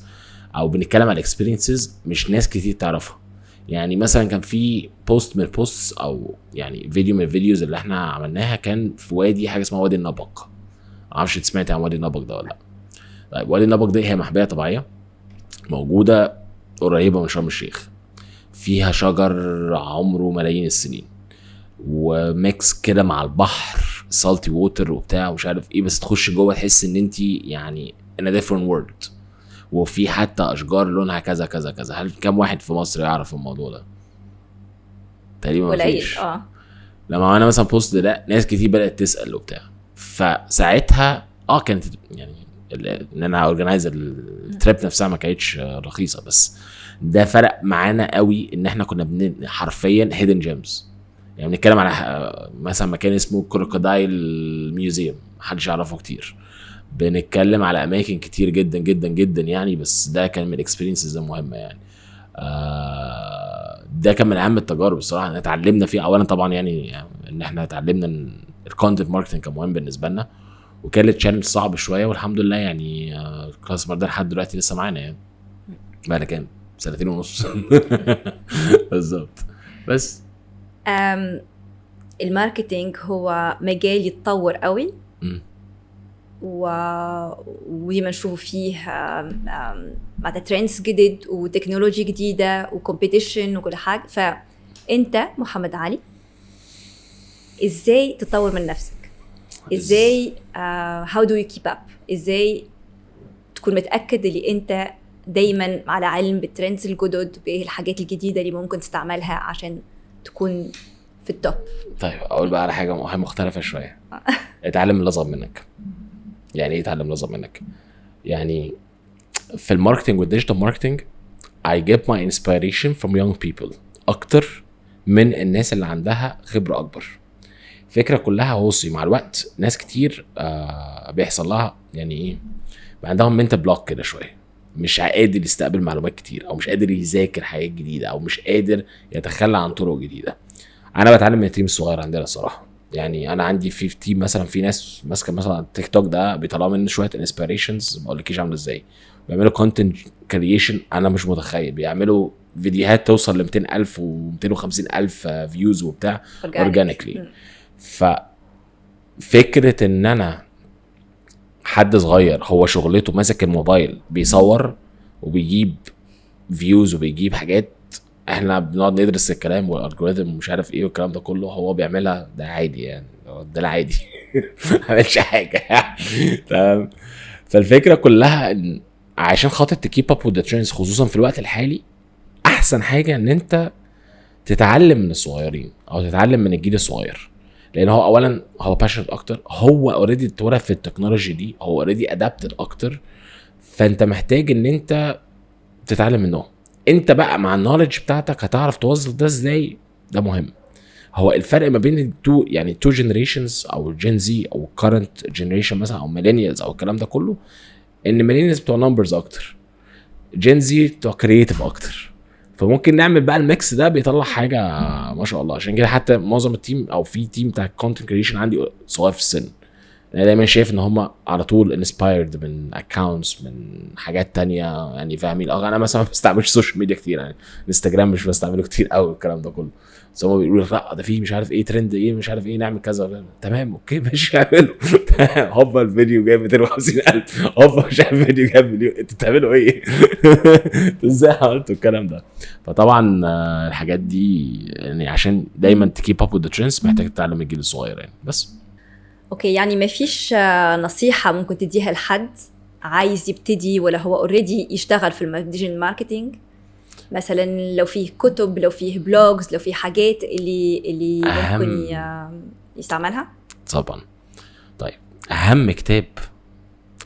او بنتكلم على experiences مش ناس كتير تعرفها. يعني مثلا كان في post من ال posts او يعني فيديو من ال videos اللي احنا عملناها، كان في وادي حاجة اسمها وادي النبق. معرفش انت سمعت عن وادي النبق ده ولا لا. طيب وادي النبق دي هي محمية طبيعية موجودة قريبه من شرم الشيخ، فيها شجر عمره ملايين السنين، و mix كده مع البحر salty water وبتاع ومش عارف ايه، بس تخش جوه تحس ان انت يعني in a different world. وفي حتى اشجار لونها كذا كذا كذا. هل كم واحد في مصر يعرف الموضوع ده؟ تقريبا مفيش. لما عملنا مثلا post ده ناس كتير بدات تسال وبتاع، فساعتها كانت يعني ان انا organize ال trip نفسها ما كانتش رخيصة، بس ده فرق معانا قوي ان احنا كنا حرفيا hidden gems. يعني بنتكلم على مثلا مكان اسمه crocodile museum، محدش يعرفه كتير. بنتكلم على اماكن كتير جدا جدا جدا يعني، بس ده كان من ال experiences المهمة يعني. ده كان من اهم التجارب الصراحة ان اتعلمنا فيه. اولا طبعا يعني ان احنا اتعلمنا ان ال content marketing كان مهم بالنسبة لنا، وكان ال challenge صعب شويه، والحمد لله يعني ال customer ده لحد دلوقتي لسه معانا يعني، بقى لنا كام؟ 2.5 سنين بالظبط. بس ال marketing هو مجال يتطور قوي، وديما نشوفوا فيه معناتها trends جدد و technology جديدة و competition وكل حاجه. فانت محمد علي، ازاي تطور من نفسك؟ ازاي how do you keep up؟ ازاي تكون متاكد اللي انت دايما على علم بال trends الجدد، بايه الحاجات الجديدة اللي ممكن تستعملها عشان تكون في ال top؟ طيب، اقول بقى على حاجة مختلفة شويه. اتعلم من اللي اصغر منك. يعني ايه اتعلم من اللي اصغر منك؟ يعني في ال marketing وال digital marketing I get my inspiration from young people اكتر من الناس اللي عندها خبره اكبر. الفكرة كلها، بصي، مع الوقت ناس كتير بيحصل لها يعني ايه، بقى عندهم mental block كده شويه، مش قادر يستقبل معلومات كتير، او مش قادر يذاكر حاجات جديده، او مش قادر يتخلى عن طرق جديده. انا بتعلم من ال team الصغير عندنا الصراحه. يعني انا عندي في team مثلا في ناس ماسكه مثلا تيك توك، ده بيطلعوا منه شوية inspirations ما اقولكيش عامله ازاي. بيعملوا content creation انا مش متخيل، بيعملوا فيديوهات توصل ل 200,000 و 250,000 views وبتاع organically. ففكره ان انا حد صغير هو شغلته ماسك الموبايل بيصور وبيجيب views وبيجيب حاجات، احنا بنقعد ندرس الكلام وال algorithm ومش عارف ايه والكلام ده كله، هو بيعملها، ده عادي يعني، ده العادي، ما عملش حاجه، تمام؟ فالفكرة كلها ان عشان خاطر ت keep up with the trends، خصوصا في الوقت الحالي، احسن حاجة ان انت تتعلم من الصغيرين او تتعلم من الجيل الصغير، لان هو اولا هو passionate اكتر، هو already اتولد في ال technology دي، هو already adapted اكتر. فانت محتاج ان انت تتعلم منهم. انت بقى مع ال knowledge بتاعتك هتعرف توظف ده ازاي، ده مهم. هو الفرق ما بين ال two يعني two generations، او Gen Z او current generation مثلا او millennials او الكلام ده كله، ان millennials بتوع numbers اكتر، Gen Z بتوع creative اكتر. فممكن نعمل بقى ال mix ده، بيطلع حاجة ما شاء الله. عشان كده حتى معظم ال team او في team بتاع content creation عندي صغير في السن. انا دايما شايف ان هم على طول inspired من accounts، من حاجات تانية يعني، فاهمين؟ انا مثلا ما بستعملش social media كتير، يعني انستجرام مش بستعمله كتير قوي الكلام ده كله، بس هم بيقولوا لا ده في مش عارف ايه ترند ايه مش عارف ايه، نعمل كذا. تمام، okay، ماشي، اعمله. هوبا الفيديو جايب 250,000، هوبا مش عارف فيديو جايب مليون. انتوا بتعملوا ايه؟ انتوا ازاي عملتوا الكلام ده؟ فطبعا الحاجات دي يعني عشان دايما ت keep up with the trends محتاج تتعلم الجيل الصغير يعني، بس. okay، يعني ما فيش نصيحة ممكن تديها لحد عايز يبتدي ولا هو already يشتغل في ال digital marketing؟ مثلا لو فيه كتب، لو فيه blogs، لو فيه حاجات اللي ممكن يستعملها؟ طبعا. طيب، اهم كتاب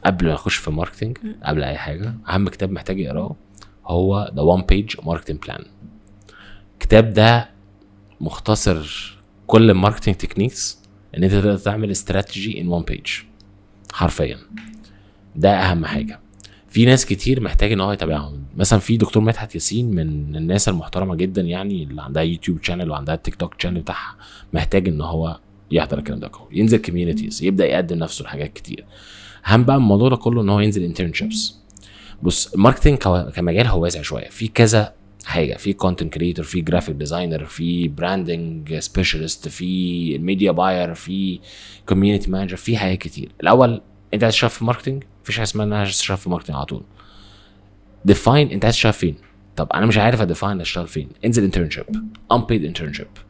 قبل ما اخش في marketing، قبل اي حاجه، اهم كتاب محتاج يقراه هو The One Page Marketing Plan. الكتاب ده مختصر كل ال marketing techniques، ان انت تقدر تعمل strategy in one page حرفيا. ده اهم حاجه. في ناس كتير محتاج ان هو يتابعهم، مثلا في دكتور مدحت ياسين من الناس المحترمة جدا يعني، اللي عندها YouTube channel وعندها TikTok channel بتاعها، محتاج ان هو يحضر الكلام ده كله، ينزل communities، يبدا يقدم نفسه لحاجات كتير. اهم بقى من الموضوع ده كله ان هو ينزل internships. بص، ال marketing كمجال هو واسع شويه، في كذا حاجه، في content creator، في graphic designer، في branding specialist، في media buyer، في community manager، في حاجات كتير. الاول انت عايز تشتغل في marketing؟ مفيش حاجة اسمها ان انا عايز اشتغل في marketing على طول. define انت عايز تشتغل فين. طب انا مش عارف ا define اشتغل فين. انزل internship، unpaid internship.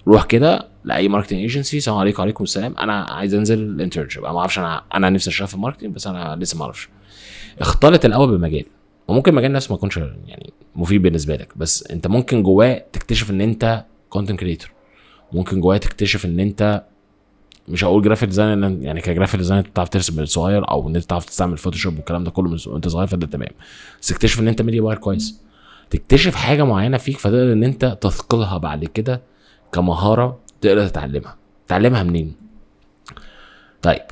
روح كده لاي marketing agency: السلام عليكم. وعليكم السلام. انا عايز انزل internship، انا ما اعرفش، انا نفسي اشتغل في marketing بس انا لسه ما اعرفش. اختلط الاول بالمجال، وممكن المجال نفسه ما يكونش يعني مفيد بالنسبة لك، بس انت ممكن جواه تكتشف ان انت content creator، ممكن جواه تكتشف ان انت، مش هقول graphic design، يعني ك graphic design انت بتعرف ترسم من صغير، او ان انت تعرف تستعمل Photoshop والكلام ده كله من وانت صغير، فده تمام. بس تكتشف ان انت media buyer كويس، تكتشف حاجة معينة فيك، فتقدر ان انت تثقلها بعد كده كمهاره تقدر تتعلمها. تتعلمها منين؟ طيب،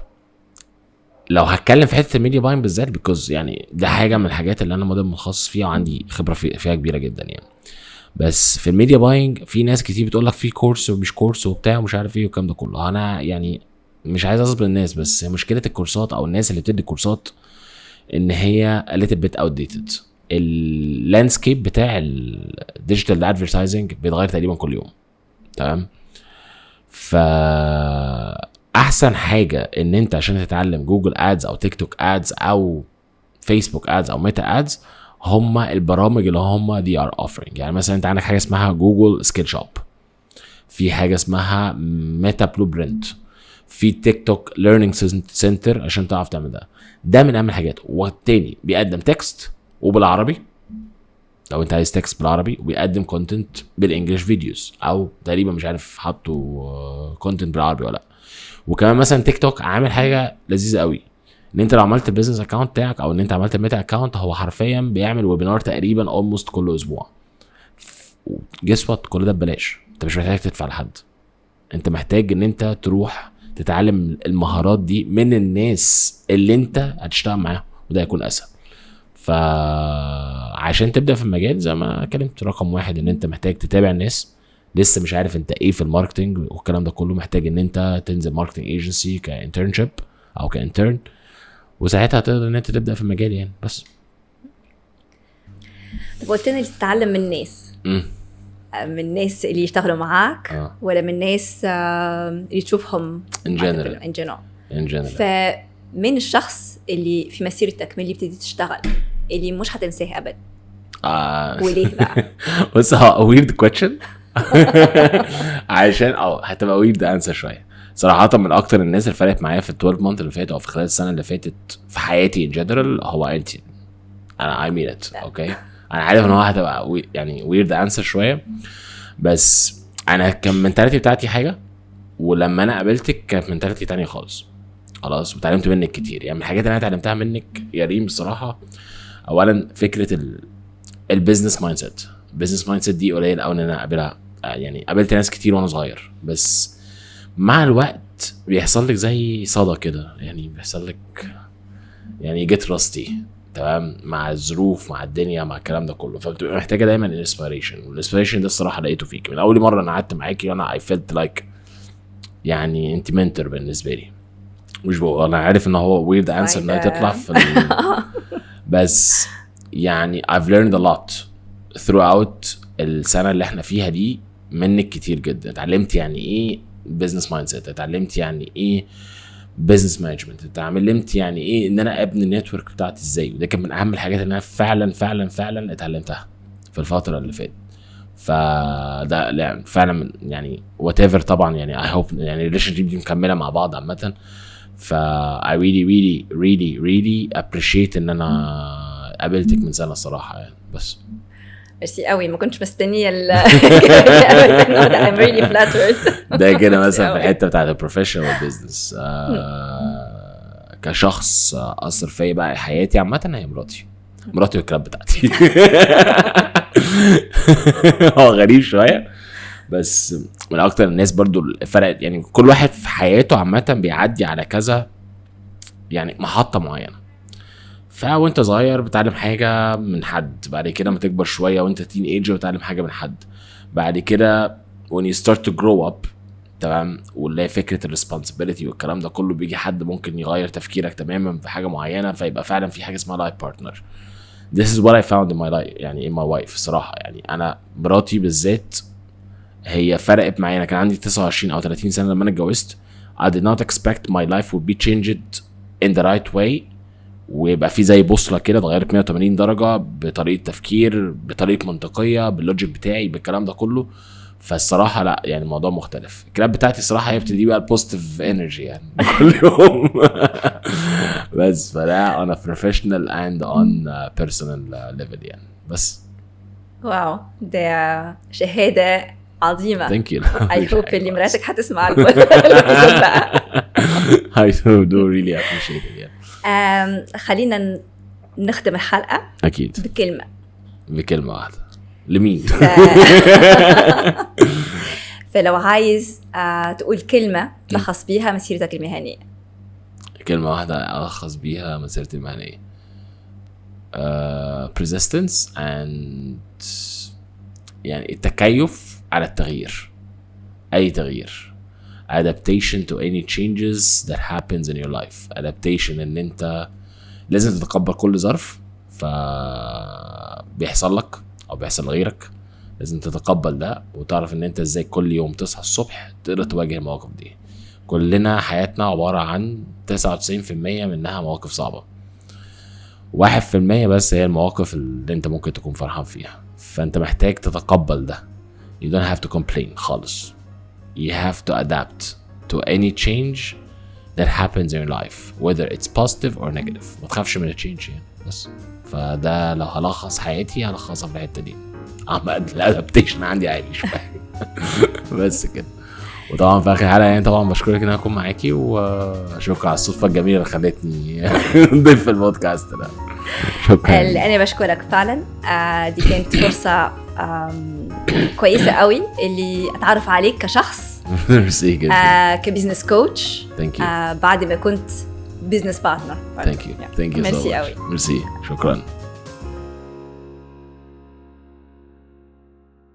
لو هتكلم في حتة ال media buying بالذات، because يعني ده حاجة من الحاجات اللي انا مدام متخصص فيها وعندي خبره فيها كبيرة جدا يعني. بس في ال media buying في ناس كتير بتقول لك في course ومش course وبتاع ومش عارف ايه والكلام ده كله. انا يعني مش عايز اظلم الناس، بس مشكلة الكورسات او الناس اللي بتدي كورسات ان هي a little bit outdated. ال landscape بتاع ال digital advertising بيتغير تقريبا كل يوم، تمام؟ ف احسن حاجة ان انت عشان تتعلم Google Ads او TikTok Ads او Facebook Ads او Meta Ads، هم البرامج اللي هم they are offering. يعني مثلا انت عندك حاجة اسمها Google Skillshop، في حاجة اسمها Meta Blueprint، في TikTok Learning Center عشان تعرف تعمل ده. ده من اهم الحاجات. والتاني بيقدم text وبالعربي لو انت عايز text بالعربي، وبيقدم content بال English videos، او تقريبا مش عارف حطوا content بالعربي ولا لا. وكمان مثلا تيك توك عامل حاجة لذيذة قوي، ان انت لو عملت ال business account بتاعك او ان انت عملت ال Meta account، هو حرفيا بيعمل webinar تقريبا almost كل اسبوع. guess what؟ كل ده ببلاش، انت مش محتاج تدفع لحد. انت محتاج ان انت تروح تتعلم المهارات دي من الناس اللي انت هتشتغل معاهم، وده هيكون اسهل. فعشان تبدا في المجال زي ما اتكلمت، رقم واحد ان انت محتاج تتابع الناس لسه مش عارف انت ايه في ال marketing والكلام ده كله، محتاج ان انت تنزل marketing agency ك internship او ك intern، وساعتها هتقدر ان انت تبدا في المجال يعني. بس. طب قلت لنا تتعلم من الناس، من الناس اللي يشتغلوا معاك ولا من الناس اللي تشوفهم؟ in general. in general. in general. فمن الشخص اللي في مسيرتك من اللي ابتديت تشتغل اللي مش هتنساه ابدا؟ وليه بقى؟ بص، هو weird question عشان هتبقى weird answer شوية صراحه. من اكتر الناس اللي فرقت معايا في ال 12 month اللي فاتوا او في خلال السنة اللي فاتت في حياتي in general هو انت. انا I mean it، okay؟ انا عارف ان هو هتبقى يعني weird answer شويه، بس انا كان mentality بتاعتي حاجه، ولما انا قابلتك كانت mentality تانية خالص خلاص، وتعلمت منك كتير. يعني من الحاجات اللي انا اتعلمتها منك يا ريم بصراحه، اولا فكرة ال business mindset. ال business mindset دي قليل قوي ان انا اقابلها. يعني قابلت ناس كتير وانا صغير، بس مع الوقت بيحصل لك زي صدى كده، يعني بيحصل لك يعني get rusty، تمام؟ مع الظروف، مع الدنيا، مع الكلام ده كله، فبتبقى محتاجه دايما inspiration. وال inspiration ده الصراحة لقيته فيك من اول مرة انا قعدت معاكي، وانا I felt like يعني انت mentor بالنسبة لي. مش بقول، انا عارف ان هو weird answer انها تطلع في بس يعني I've learned a lot throughout السنة اللي احنا فيها دي منك كتير جدا. اتعلمت يعني ايه business mindset، اتعلمت يعني ايه business management، اتعلمت يعني ايه ان انا ابني ال network بتاعتي ازاي، وده كان من اهم الحاجات اللي انا فعلا فعلا فعلا اتعلمتها في الفترة اللي فاتت. فده لا فعلا يعني whatever طبعا، يعني I hope يعني ال relationship دي مكملة مع بعض عامه. ف I really really really really appreciate ان انا قابلتك من سنة الصراحة يعني. بس. ميرسي قوي، ما كنتش مستنيه ال I'm really flattered. ده كده مثلا في الحتة بتاعت ال professional business. كشخص اثر فيا بقى حياتي عامة هي مراتي، مراتي والكلاب بتاعتي. هو غريب شويه، بس من اكتر الناس برضو اللي فرقت. يعني كل واحد في حياته عامة بيعدي على كذا يعني محطة معينه. فوانت صغير بتعلم حاجة من حد، بعد كده لما تكبر شوية وانت teenager بتعلم حاجة من حد، بعد كده when you start to grow up، تمام، واللي هي فكرة ال responsibility والكلام ده كله، بيجي حد ممكن يغير تفكيرك تماما في حاجة معينه، فيبقى فعلا في حاجة اسمها life partner. this is what I found in my life، يعني in my wife الصراحه. يعني انا مراتي بالذات هي فرقت معايا. انا كان عندي 29 او 30 سنة لما انا اتجوزت. I did not expect my life would be changed in the right way، ويبقى في زي بوصله كده اتغيرت 180 درجه بطريقة تفكير، بطريقة منطقيه، بال logic بتاعي، بالكلام ده كله. فالصراحه لا يعني الموضوع مختلف. الكلاب بتاعتي الصراحة هي بتدي بقى ال positive energy يعني كل يوم. بس فده on a professional and on a personal level يعني. بس. wow، ده شهادة عظيمه. thank you. I hope اللي مراتك هتسمع ال episode بقى. I do really appreciate it يعني. خلينا نختم الحلقة. اكيد. بكلمه. بكلمه واحدة لمين؟ فلو عايز تقول كلمة تلخص بيها مسيرتك المهنية. كلمة واحدة ألخص بيها مسيرتي المهنية، persistence and يعني التكيف على التغيير، أي تغيير، adaptation to any changes that happens in your life، adaptation ان انت لازم تتقبل كل ظرف فبيحصل لك او بيحصل لغيرك، لازم تتقبل ده وتعرف ان انت ازاي كل يوم تصحى الصبح تقدر تواجه المواقف دي. كلنا حياتنا عبارة عن 99% منها مواقف صعبة، 1% بس هي المواقف اللي انت ممكن تكون فرحان فيها. فانت محتاج تتقبل ده، you don't have to complain خالص، you have to adapt to any change that happens in your life، whether it's positive or negative. ما تخافش من ال change يعني بس. فده لو هلخص حياتي هلخصها في الحتة دي. ال adaptation عندي عالي شوية بس كده. وطبعا في اخر حلقة يعني طبعا بشكرك ان انا اكون معاكي، واشكرك على الصدفة الجميلة اللي خلتني ضيف في البودكاست ده. شكرا. انا بشكرك فعلا، دي كانت فرصة كويسة قوي اللي اتعرف عليك كشخص، ميرسي جدا، ك business coach، thank you، بعد ما كنت business partner. thank you، thank you. ميرسي قوي. ميرسي، شكرا.